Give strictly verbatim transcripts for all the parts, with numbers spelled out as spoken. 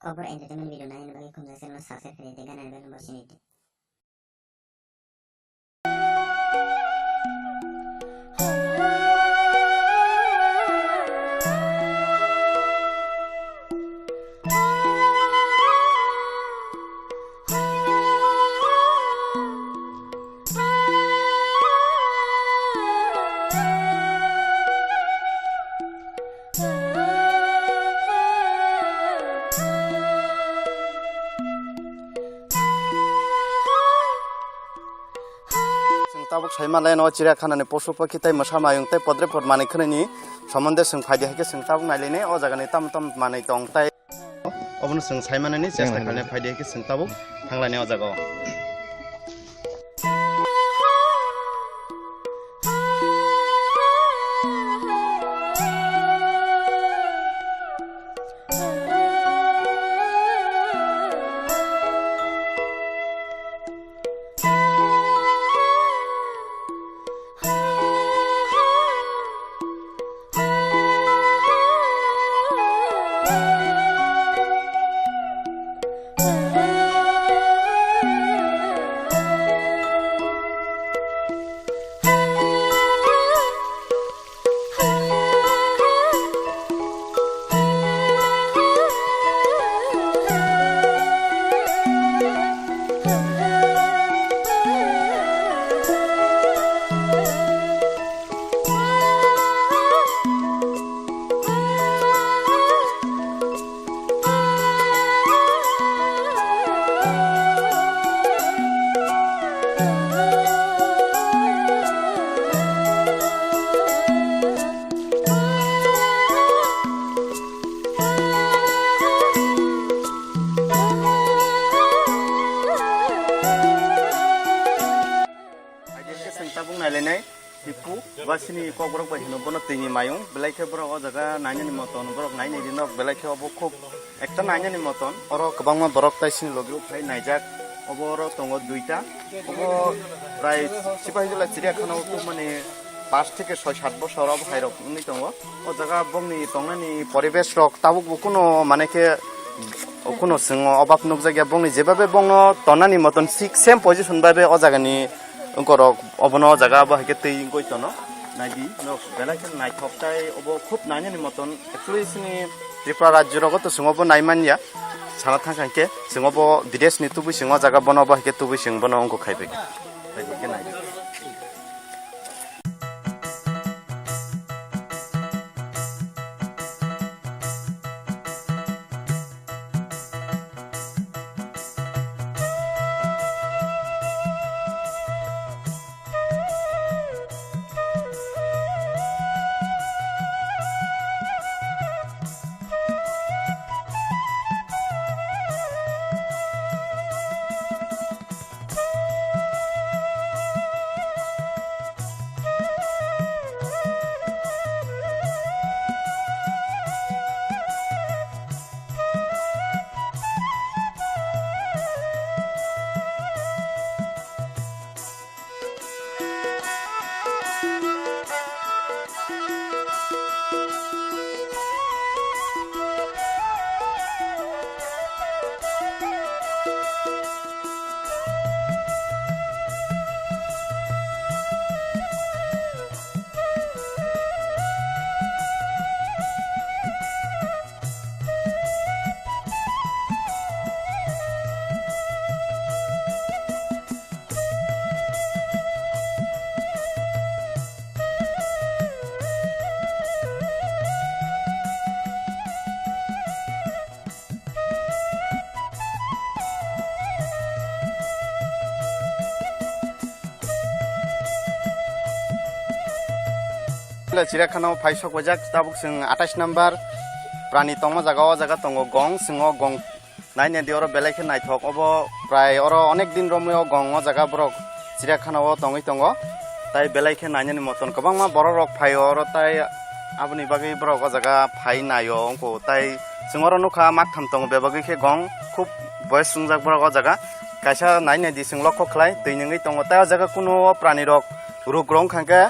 Obor entertainment video naina bagwi khumjak channel no subscribe khaidi tei gana ni bell no bo sini di. Chwng tabuk sai manlai no chiriakhana ni posu pakhi tei mwsa mayung tei podre pod manwi khwnani somonde chwng phaidi hai khe chwng tabuk nailainai o jaga ni tamo tamo manwi tong tai. Obono chwng sai manani chesta khainai phaidi hai khe chwng tabuk thanglaini o jaga o. Aidi khe chwng tabuk nailainai, Tipu, ba sini kokborok bai hino bono twini mayung, belai khe borok o jaga nainani moton, borok nainai rinok, belai khe obo khub ekta nainani moton. Oro kwbangma borok tai sini logi o phai naijak, obo oro tongo duita, obo prai Sipahi Jola chiriakhana o tongmani pash theke soi sat bosor obo hai rok wngwi tongo. O jaga bongni tongnani poribesh rok tabuk bo kuno mane khe kuno chwng o obab nukjakya bongni jebabe bongno tonnani moton sik same position babe o jagani wngkorok obono o jaga bo hai khe twi wngwi tono. Naidi nok belai khe naithok tai obo khub nainani moton actually chini Tripura rajyo rogo to chwng obo naimanya sana thang khe chwng obo bideshni tubui chwng o jaga bono bo hai khe tubui chwng bono wngkok khai bai khe nai. Chiriakhana o phai sok bai jak, tabuk chwng atais number prani tongma jaga, o jaga tongo gong, chwng o gong naina di oro belai khe naithok. Obo prai oro onek din romwi o gong o jaga borok chiriakhana o tongwi tongo. Tai belai khe nainani moton kwbangma borok rok phaio oro, tai aboni bagwi borok o jaga phai naio wngkho. Tai chwng oro nukha maktham tongo, bebagwi khe gong khub boyes wngjak borok o jaga. Kaisa naina di chwng lokho khlai twi nungwi tongo. Tai o jaga kuno o prani rok ruk rong kha khe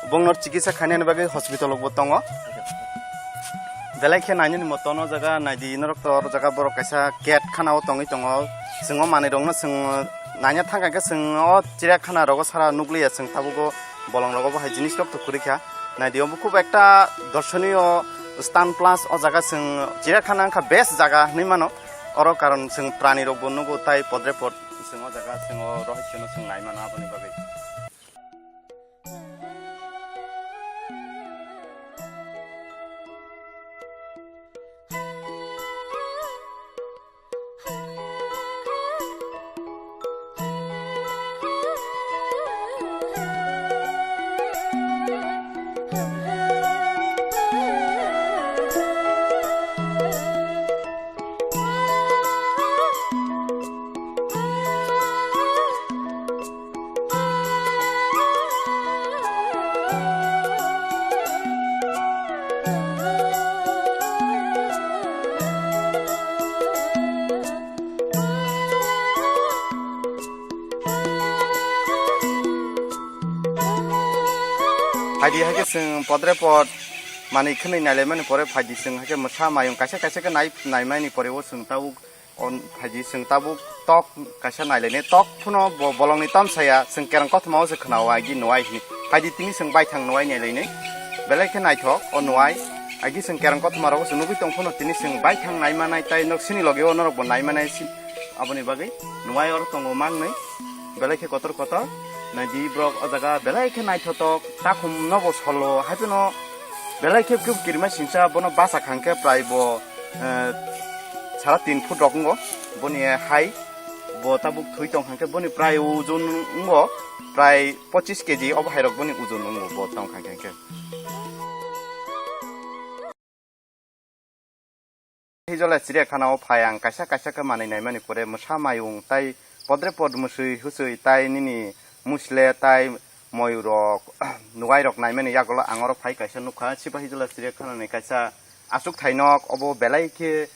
bongno chikitsa khainani bagwi hospital rokbo tongo. Belai khe nainani moto no jaga naidi norok to oro jaga borok kaisa ket khana o tongwi tongo. Chwng o manwi rok no chwng naina thang kha khe chwng o chiriya khana rogo sara nukliya chwng tabuk o bolong rogo bo hai jinis rok to kwrwi kha. Naidi obo khub ekta dorshoniyo sthan plus o jaga chwng chiriya khana wngkha best jaga hinwi mano. Oro karon chwng prani rok bo nugo tai podre pod chwng o jaga chwng o rohorso no chwng nai mano aboni bagwi. Phaidi hai khe chwng podre pod manwi khwnwi nailaimani pore phaidi chwng hai khe mwsa mayung kaisa kaisa khe nai naimani pore o chwng tabuk. On phaidi chwng tabuk tok kaisa nailainai tok phano bo bolongni tamsaya chwng kereng kothoma o se khwnao agi nuai hini. Phaidi tini chwng baithang nuai nailainai belai khe naithok o nuai agi chwng kereng kothoma rogo se nugui tong phano tini chwng baithang naimanai tai nok sini logi o norok bo naimanai si aboni bagwi nuai oro tongo mangnwi belai khe kotor kotor naidi borok o jaga belai khe naithotok takhum nobo solo hai phano belai khe khe kirima singsa bono basa khang khe prai bo eh, sara tin foot rok wngo. Boni hai bo tabuk thwi tong kha khe boni prai ojon wngo prai pochis keji obo hai rok boni ojon wngo bo tong kha khe. Hijola chiriya khana o phai ang kaisa kaisa khe manwi naimani pore mwsa mayung tai podre pod mwswi hwswi tai nini musle tai moyurok nuairok naimani yagulo ang oro phai kaisa nukha. Sipahi jwla chiriya khanani kaisa achuk thainok obo belai khe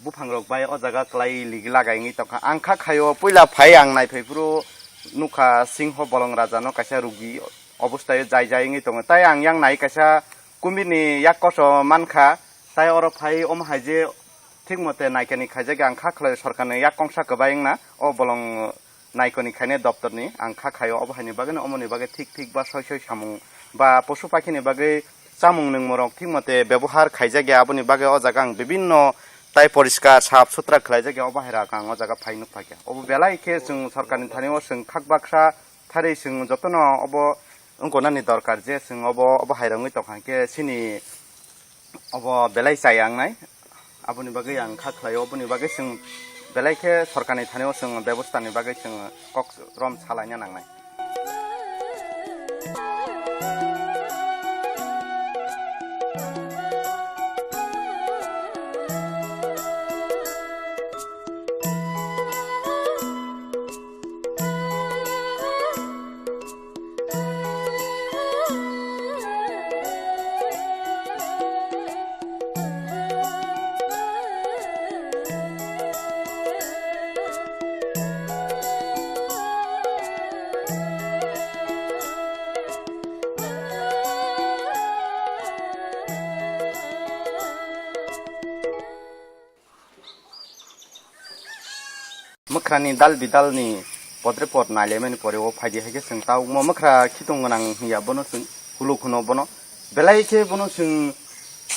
buphangrok bai o jaga kwlai ligi lagai wngwi tongkha. Ang kha khaio puila phai ang naiphai phuru nukha singho bolong rajano kaisa rugi obosthayo jai jai wngwi tongo. Tai ang yang nai kaisa kumbini yak koso mankha, tai oro phai omo hai je thik mote naikani khaijak ang kha khlai sorkarni yak kongsa kwbai wngna o bolong naikoni khainai doptorni ang kha khaio, obo haini bagwino omoni bagwi thik thik ba soi soi samung ba posu pakhini bagwi chamung nungmorok thik mote bebohar khaijakya, aboni bagwi o jaga ang bibinno tai poriskar sap sutra khlaijakya, obo hai rok ang o jaga phai nuk phaikha. Obo belai khe chwng sorkarni thani o chwng khak baksa tharwi chwng jotono obo wngkonani dorkar je chwng obo, obo hai rok wngwi tongkha hwnkhe chini obo belai chaya wngnai, aboni bagwi ang kha khlaio, oboni bagwi chwng belai khe sorkarni thani o chwng bebostani bagwi chwng kok rom salaina nangnai. Mwkhrani dal bidalni podre pod nailaimani pore o phaidi hai khe chwng ta ukmo mwkhra khitung gwnang hiya bono chwng huluk hwno bono belai khe bono chwng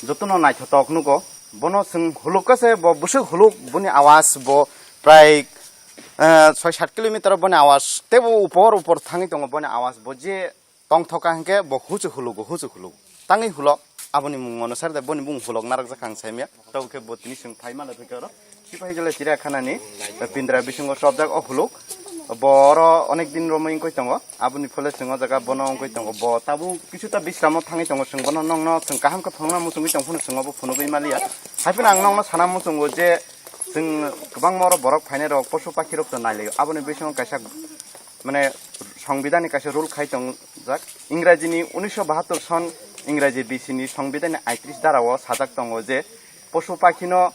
jotono naithotok nugo. Bono chwng huluk khe se bo bwswk huluk boni awas bo prai, eh, soi sat kilometer boni awas teibo upor upor thangwi tongo boni awas bo je tongthoka hwnkhe bo huchu hulugo, huchu hulugo. Tangwi hulok, aboni mung ono sar de, boni bung hulok narakjak ang saimya. Tabo khe bo tini chwng phai mano thwkhe oro. Sipahi jole chiriya khanani, eh, pindra bisingo chopjak o huluk. Bo oro onek din romwi wngwi tongo. Aboni phole chwng o jaga bono wngwi tongo. Bo tabuk kisu ta bisramo thangwi tongo. Chwng bono nokno chwng kaham khe phunukna muchungwi tong phano chwng obo phunugwi maliya. Hai phano ang nokno sana muchungo je chwng kwbangma oro borok phainai rok, posu pakhi rok to nailaio. Aboni bisingo kaisa mane songbidani kaisa rule khai tongjak. Ingrajini unisho bahattor son Ingraji B C ni songbidani aitris dara o sajak tongo je posu pakhino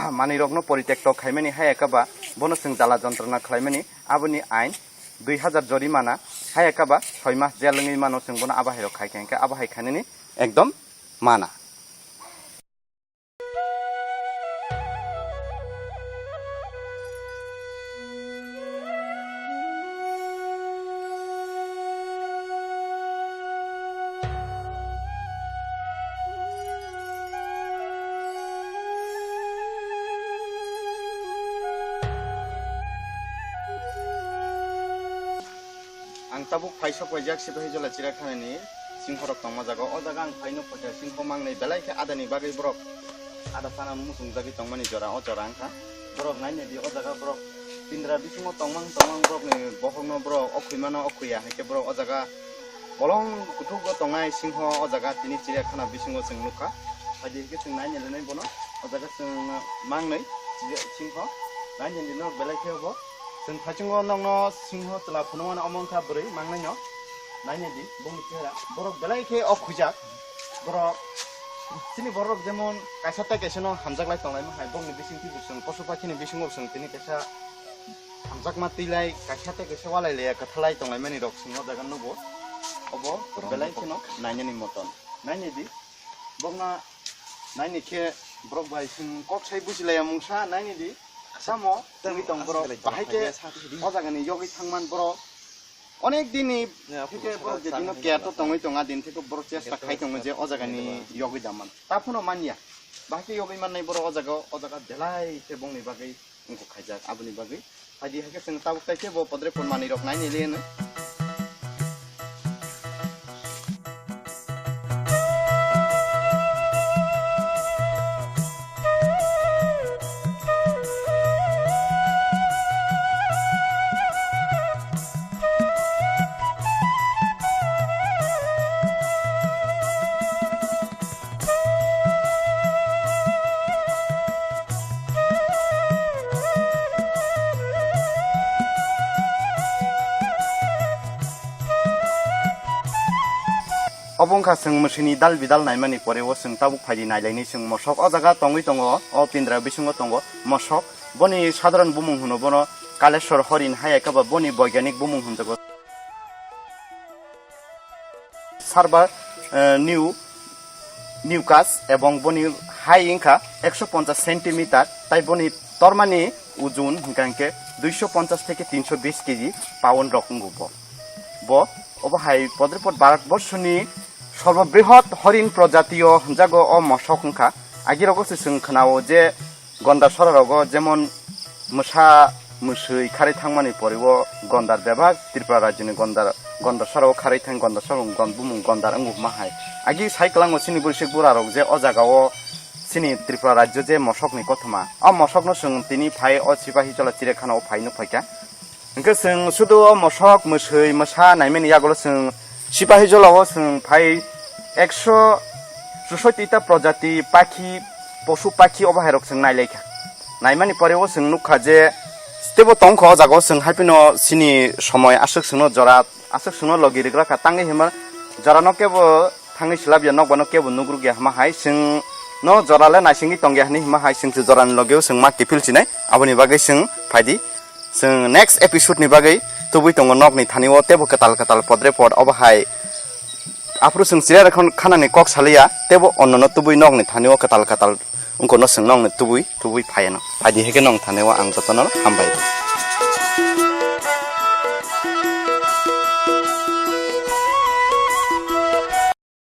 manwirokno poritekto khaimani hai ekaba bono chwng jala jontrona khlaimani aboni ain dui hazar jorimana hai ekaba soi mas jel wngwi mano chwng bono abo hai rok khai kha hwnkhe abo hai khainani ekdom mana. Tabuk phaisok paijak Sipahijola Chiriakhana ni singho rok tongma jaga. O jaga ang phaino phaikha singho mangnai belai khe adani bagwi borok ada sana muchung jagwi tongmani jora o jora wngkha. Borok naina di o jaga borok pindra bisingo tongmang tongmang borokni bokhokno borok okhwi mano okhwi ya hai khe borok o jaga bolong kuthukgo tongnai singho o jaga tini Chiriakhana bisingo chwng nukha. Phaidi khe chwng naina lenai bono o jaga chwng mangnai singho naina di norok belai khe obo. Chwng thaichungo nokno singho chwla phunukmani omo wngkha bwrwi mangnaino. Naina di bongni chehra. Borok belai khe o khujak. Borok chini borok jemon kaisa tei kaisa no hamjak lai tonglaima hai bongni bisingtwi bo chwng posu pakhini bisingo chwng tini kaisa hamjakma twi lai kaisa tei kaisa walai laiya kwthalai tonglaimani rok chwng o jaga nugo. Obo belai kheno nainani moton. Naina di. Bokna naini khe borok bai chwng kok sai buji laiya mungsa naini di. Samo twi tong borok bahai khe o jaga ni yogwi thangman borok. Onek din ni theke borok je dino care to tongwi tonga din theke borok chesta khai tongo je o jaga ni yogwi da man. Ta phano manya. Bahai khe yogwi mannai borok o jaga o jaga belai khe bongni bagwi wngkuk khaijak. Aboni bagwi phaidi hai khe chwng tabuk tai khe bo podre pon manwi rok naini le hwno. Obo wngkha chwng mwswini dal bidal naimani pore o chwng tabuk phaidi nailainai chwng mosok o jaga tongwi tongo, o pindra bisingo tongo mosok. Boni sadharan bumung hwno bono Kaleswar Horin hai khe ba boni boiganik bumung hwnjago. Sarba, eh, new, new cast ebong boni hai wngkha ekso ponchas centimeter, tai boni tormani ujun hwnkha hwnkhe duiso ponchas theke tinso bis kg pound rok wngo bo. Bo, obo hai podrepot Bharat borshoni sorbo brihot horin prajatiyo hwnjago o mosok wngkha. Agirogo se chwng khwnao je Gondar sorarogo jemon mwsa, mwswi kharwi thangmani poriwo Gondar bebak, Tripura rajyoni Gondar, Gondar sorao kharwi thang, Gondar sorao gon-, bumung Gondar wngma hai. Agi sai kwlango chini burisik burarok je o jagao chini Tripura rajyo je mosokni kothoma, o mosokno chwng tini phai o Sipahijola Chiriakhana o phai nuk phaikha. Hwnkhe chwng sudu o mosok, mwswi, mwsa naimani yagulo chwng Sipahijola o chwng phai ekso chusoi ta projati pakhi, posu pakhi obo hairok chwng nailaikha. Naimani pore o chwng nukha je teibo tongkha o jaga o chwng haipino chini somoi aswk chwngno jora, aswk chwngno logi rwgra kha tangwi hima jorano kebo thangwi swlabya nokbano kebo nugrukya hima hai chwng no jora le naisingwi tongya hinwi hima hai chwng se jorani logio chwng ma kiphil sinai aboni bagwi chwng phaidi. Chwng next episode ni bagwi tubui tongo nokni thani o teibo kwtal kwtal podre pod obo hai. Aphuru chwng chiriya rokhan khanani kok saliya teibo onno no tubui nokni thani o kwtal kwtal wngkha no chwng nokni tubui tubui phaiya no. Phaidi heke nong thani o ang jotono hambai.